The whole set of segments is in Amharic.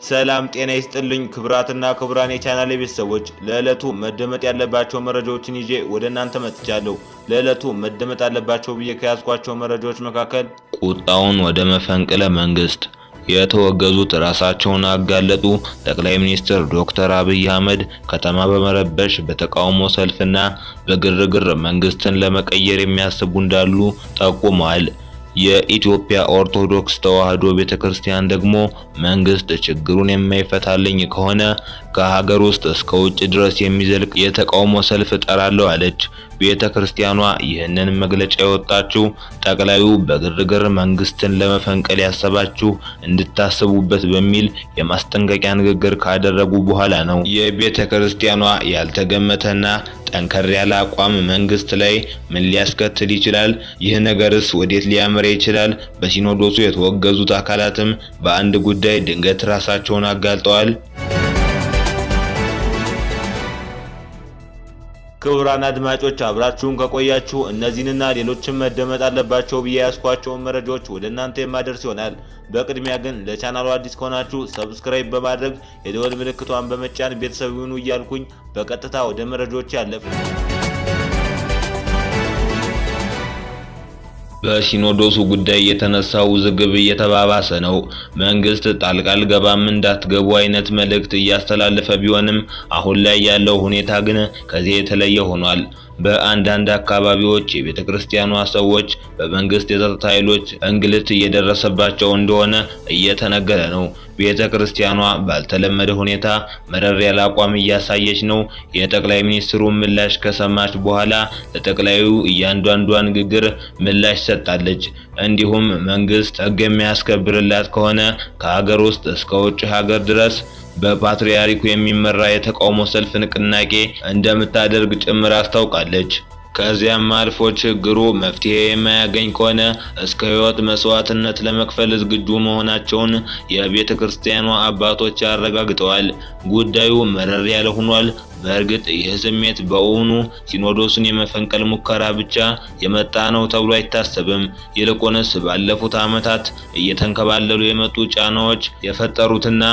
ሰላም ጤና ይስጥልኝ ክብራትና ክብራን የቻናሌ ቤተሰቦች፣ ለዕለቱ መደመጥ ያለባቸው መረጃዎችን ይዤ ወደ እናንተ መጥቻለሁ። ለዕለቱ መደመጥ አለባቸው ብዬ ከያዝኳቸው መረጃዎች መካከል ቁጣውን ወደ መፈንቅለ መንግስት የተወገዙት ራሳቸውን አጋለጡ። ጠቅላይ ሚኒስትር ዶክተር አብይ አህመድ ከተማ በመረበሽ በተቃውሞ ሰልፍና በግርግር መንግስትን ለመቀየር የሚያስቡ እንዳሉ ጠቁመዋል። የኢትዮጵያ ኦርቶዶክስ ተዋሕዶ ቤተክርስቲያን ደግሞ መንግስት ችግሩን የማይፈታልኝ ከሆነ ከሀገር ውስጥ እስከ ውጭ ድረስ የሚዘልቅ የተቃውሞ ሰልፍ እጠራለሁ አለች። ቤተክርስቲያኗ ይህንን መግለጫ የወጣችው ጠቅላዩ በግርግር መንግስትን ለመፈንቀል ያሰባችሁ እንድታስቡበት በሚል የማስጠንቀቂያ ንግግር ካደረጉ በኋላ ነው። የቤተክርስቲያኗ ያልተገመተና ጠንከር ያለ አቋም መንግስት ላይ ምን ሊያስከትል ይችላል? ይህ ነገርስ ወዴት ሊያመራ ይችላል? በሲኖዶሱ የተወገዙት አካላትም በአንድ ጉዳይ ድንገት ራሳቸውን አጋልጠዋል። ክቡራን አድማጮች፣ አብራችሁን ከቆያችሁ እነዚህንና ሌሎችን መደመጥ አለባቸው ብዬ ያስኳቸውን መረጃዎች ወደ እናንተ የማደርስ ይሆናል። በቅድሚያ ግን ለቻናሉ አዲስ ከሆናችሁ subscribe በማድረግ የደወል ምልክቷን በመጫን ቤተሰብ ይሁኑ እያልኩኝ በቀጥታ ወደ መረጃዎች ያለፍ። በሲኖዶሱ ጉዳይ የተነሳው ውዝግብ እየተባባሰ ነው። መንግስት ጣልቃ አልገባም እንዳትገቡ አይነት መልእክት እያስተላለፈ ቢሆንም አሁን ላይ ያለው ሁኔታ ግን ከዚህ የተለየ ሆኗል። በአንዳንድ አካባቢዎች የቤተ ክርስቲያኗ ሰዎች በመንግስት የጸጥታ ኃይሎች እንግልት እየደረሰባቸው እንደሆነ እየተነገረ ነው። ቤተ ክርስቲያኗ ባልተለመደ ሁኔታ መረር ያለ አቋም እያሳየች ነው። የጠቅላይ ሚኒስትሩ ምላሽ ከሰማች በኋላ ለጠቅላዩ እያንዳንዷ ንግግር ምላሽ ሰጣለች። እንዲሁም መንግስት ሕግ የሚያስከብርላት ከሆነ ከሀገር ውስጥ እስከ ውጭ ሀገር ድረስ በፓትርያርኩ የሚመራ የተቃውሞ ሰልፍ ንቅናቄ እንደምታደርግ ጭምር አስታውቃለች። ከዚያም አልፎ ችግሩ መፍትሄ የማያገኝ ከሆነ እስከ ሕይወት መስዋዕትነት ለመክፈል ዝግጁ መሆናቸውን የቤተ ክርስቲያኗ አባቶች አረጋግጠዋል። ጉዳዩ መረር ያለ ሆኗል። በእርግጥ ይህ ስሜት በእውኑ ሲኖዶሱን የመፈንቀል ሙከራ ብቻ የመጣ ነው ተብሎ አይታሰብም። ይልቁንስ ባለፉት ዓመታት እየተንከባለሉ የመጡ ጫናዎች የፈጠሩትና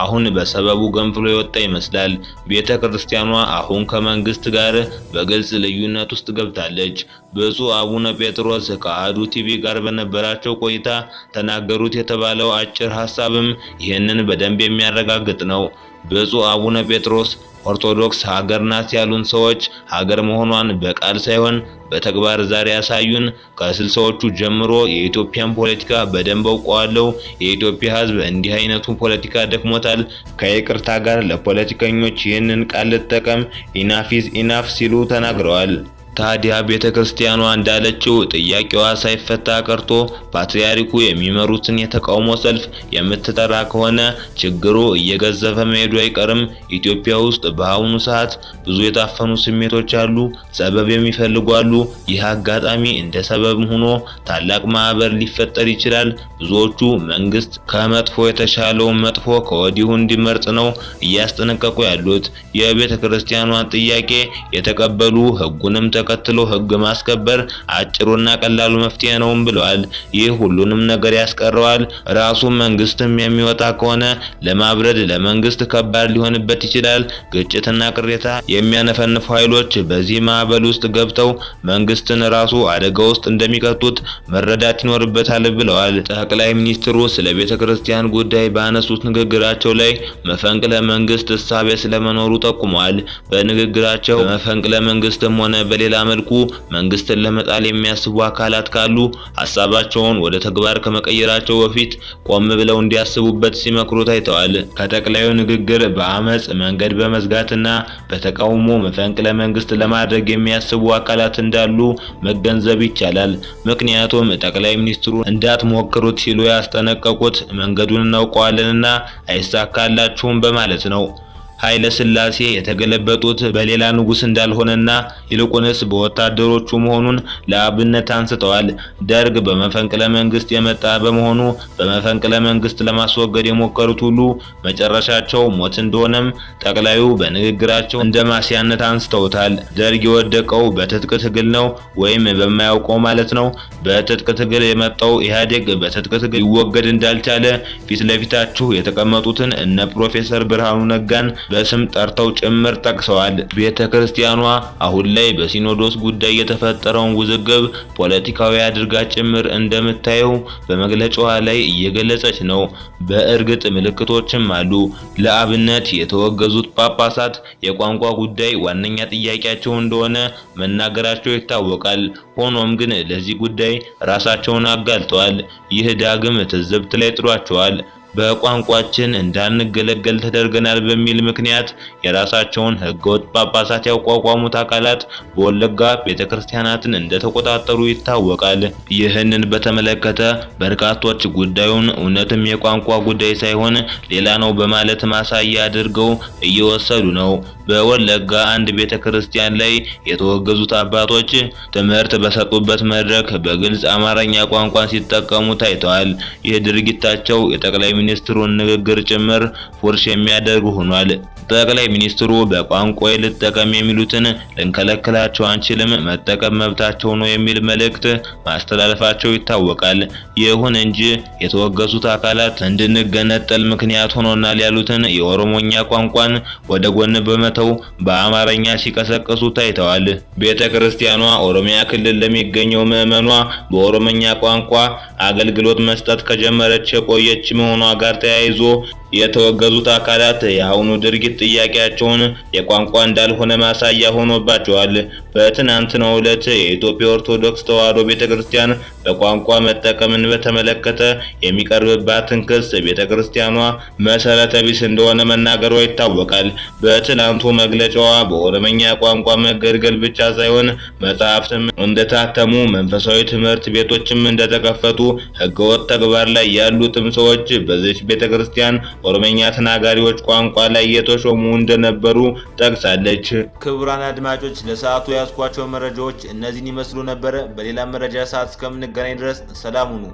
አሁን በሰበቡ ገንፍሎ የወጣ ይመስላል። ቤተ ክርስቲያኗ አሁን ከመንግስት ጋር በግልጽ ልዩነት ውስጥ ገብታለች። ብፁዕ አቡነ ጴጥሮስ ከአሐዱ ቲቪ ጋር በነበራቸው ቆይታ ተናገሩት የተባለው አጭር ሀሳብም ይህንን በደንብ የሚያረጋግጥ ነው። ብፁዕ አቡነ ጴጥሮስ ኦርቶዶክስ ሀገር ናት ያሉን ሰዎች ሀገር መሆኗን በቃል ሳይሆን በተግባር ዛሬ ያሳዩን። ከስልሳዎቹ ጀምሮ የኢትዮጵያን ፖለቲካ በደንብ አውቀዋለሁ። የኢትዮጵያ ሕዝብ እንዲህ አይነቱ ፖለቲካ ደክሞታል። ከይቅርታ ጋር ለፖለቲከኞች ይህንን ቃል ልጠቀም፣ enough is enough ሲሉ ተናግረዋል። ታዲያ ቤተ ክርስቲያኗ እንዳለችው ጥያቄዋ ሳይፈታ ቀርቶ ፓትርያርኩ የሚመሩትን የተቃውሞ ሰልፍ የምትጠራ ከሆነ ችግሩ እየገዘፈ መሄዱ አይቀርም። ኢትዮጵያ ውስጥ በአሁኑ ሰዓት ብዙ የታፈኑ ስሜቶች አሉ፣ ሰበብ የሚፈልጉ አሉ። ይህ አጋጣሚ እንደ ሰበብ ሆኖ ታላቅ ማዕበል ሊፈጠር ይችላል። ብዙዎቹ መንግስት ከመጥፎ የተሻለውን መጥፎ ከወዲሁ እንዲመርጥ ነው እያስጠነቀቁ ያሉት። የቤተ ክርስቲያኗን ጥያቄ የተቀበሉ ህጉንም ተከትሎ ህግ ማስከበር አጭሩና ቀላሉ መፍትሄ ነውም ብለዋል። ይህ ሁሉንም ነገር ያስቀረዋል። ራሱ መንግስትም የሚወጣ ከሆነ ለማብረድ ለመንግስት ከባድ ሊሆንበት ይችላል። ግጭትና ቅሬታ የሚያነፈንፉ ኃይሎች በዚህ ማዕበል ውስጥ ገብተው መንግስትን ራሱ አደጋ ውስጥ እንደሚከቱት መረዳት ይኖርበታል ብለዋል። ጠቅላይ ሚኒስትሩ ስለ ቤተ ክርስቲያን ጉዳይ ባነሱት ንግግራቸው ላይ መፈንቅለ መንግስት እሳቤ ስለመኖሩ ጠቁመዋል። በንግግራቸው በመፈንቅለ መንግስትም ሆነ በሌላ መልኩ መንግስትን ለመጣል የሚያስቡ አካላት ካሉ ሀሳባቸውን ወደ ተግባር ከመቀየራቸው በፊት ቆም ብለው እንዲያስቡበት ሲመክሩ ታይተዋል። ከጠቅላዩ ንግግር በአመጽ መንገድ በመዝጋትና በተቃውሞ መፈንቅለ መንግስት ለማድረግ የሚያስቡ አካላት እንዳሉ መገንዘብ ይቻላል። ምክንያቱም ጠቅላይ ሚኒስትሩ እንዳትሞክሩት ሲሉ ያስጠነቀቁት መንገዱን እናውቀዋለንና አይሳካላችሁም በማለት ነው። ኃይለ ሥላሴ የተገለበጡት በሌላ ንጉስ እንዳልሆነና ይልቁንስ በወታደሮቹ መሆኑን ለአብነት አንስተዋል። ደርግ በመፈንቅለ መንግስት የመጣ በመሆኑ በመፈንቅለ መንግስት ለማስወገድ የሞከሩት ሁሉ መጨረሻቸው ሞት እንደሆነም ጠቅላዩ በንግግራቸው እንደ ማስያነት አንስተውታል። ደርግ የወደቀው በትጥቅ ትግል ነው ወይም በማያውቀው ማለት ነው። በትጥቅ ትግል የመጣው ኢህአዴግ በትጥቅ ትግል ሊወገድ እንዳልቻለ ፊት ለፊታችሁ የተቀመጡትን እነ ፕሮፌሰር ብርሃኑ ነጋን በስም ጠርተው ጭምር ጠቅሰዋል። ቤተክርስቲያኗ አሁን ላይ በሲኖዶስ ጉዳይ የተፈጠረውን ውዝግብ ፖለቲካዊ አድርጋ ጭምር እንደምታየው በመግለጫዋ ላይ እየገለጸች ነው። በእርግጥ ምልክቶችም አሉ። ለአብነት የተወገዙት ጳጳሳት የቋንቋ ጉዳይ ዋነኛ ጥያቄያቸው እንደሆነ መናገራቸው ይታወቃል። ሆኖም ግን ለዚህ ጉዳይ ራሳቸውን አጋልጠዋል። ይህ ዳግም ትዝብት ላይ ጥሏቸዋል። በቋንቋችን እንዳንገለገል ተደርገናል በሚል ምክንያት የራሳቸውን ህገወጥ ጳጳሳት ያቋቋሙት አካላት በወለጋ ቤተክርስቲያናትን እንደተቆጣጠሩ ይታወቃል። ይህንን በተመለከተ በርካቶች ጉዳዩን እውነትም የቋንቋ ጉዳይ ሳይሆን ሌላ ነው በማለት ማሳያ አድርገው እየወሰዱ ነው። በወለጋ አንድ ቤተክርስቲያን ላይ የተወገዙት አባቶች ትምህርት በሰጡበት መድረክ በግልጽ አማርኛ ቋንቋን ሲጠቀሙ ታይተዋል። ይህ ድርጊታቸው የጠቅላይ ሚኒስትሩን ንግግር ጭምር ፉርሽ የሚያደርግ ሆኗል። ጠቅላይ ሚኒስትሩ በቋንቋዬ ልጠቀም የሚሉትን ልንከለክላቸው አንችልም፣ መጠቀም መብታቸው ነው የሚል መልእክት ማስተላለፋቸው ይታወቃል። ይሁን እንጂ የተወገዙት አካላት እንድንገነጠል ምክንያት ሆኖናል ያሉትን የኦሮሞኛ ቋንቋን ወደ ጎን በመተው በአማርኛ ሲቀሰቅሱ ታይተዋል። ቤተክርስቲያኗ ኦሮሚያ ክልል ለሚገኘው ምዕመኗ በኦሮሞኛ ቋንቋ አገልግሎት መስጠት ከጀመረች የቆየች መሆኗ ጋር ተያይዞ የተወገዙት አካላት የአሁኑ ድርጊት ጥያቄያቸውን የቋንቋ እንዳልሆነ ማሳያ ሆኖባቸዋል። በትናንትናው ዕለት የኢትዮጵያ ኦርቶዶክስ ተዋሕዶ ቤተክርስቲያን በቋንቋ መጠቀምን በተመለከተ የሚቀርብባትን ክስ ቤተክርስቲያኗ መሰረተ ቢስ እንደሆነ መናገሯ ይታወቃል። በትናንቱ መግለጫዋ በኦሮምኛ ቋንቋ መገልገል ብቻ ሳይሆን መጽሐፍትም እንደታተሙ፣ መንፈሳዊ ትምህርት ቤቶችም እንደተከፈቱ፣ ህገወጥ ተግባር ላይ ያሉትም ሰዎች በዚች ቤተክርስቲያን ኦሮምኛ ተናጋሪዎች ቋንቋ ላይ የተሾሙ እንደነበሩ ጠቅሳለች። ክቡራን አድማጮች ለሰዓቱ ያስኳቸው መረጃዎች እነዚህን ይመስሉ ነበረ። በሌላ መረጃ ሰዓት እስከምንገናኝ ድረስ ሰላም ሁኑ።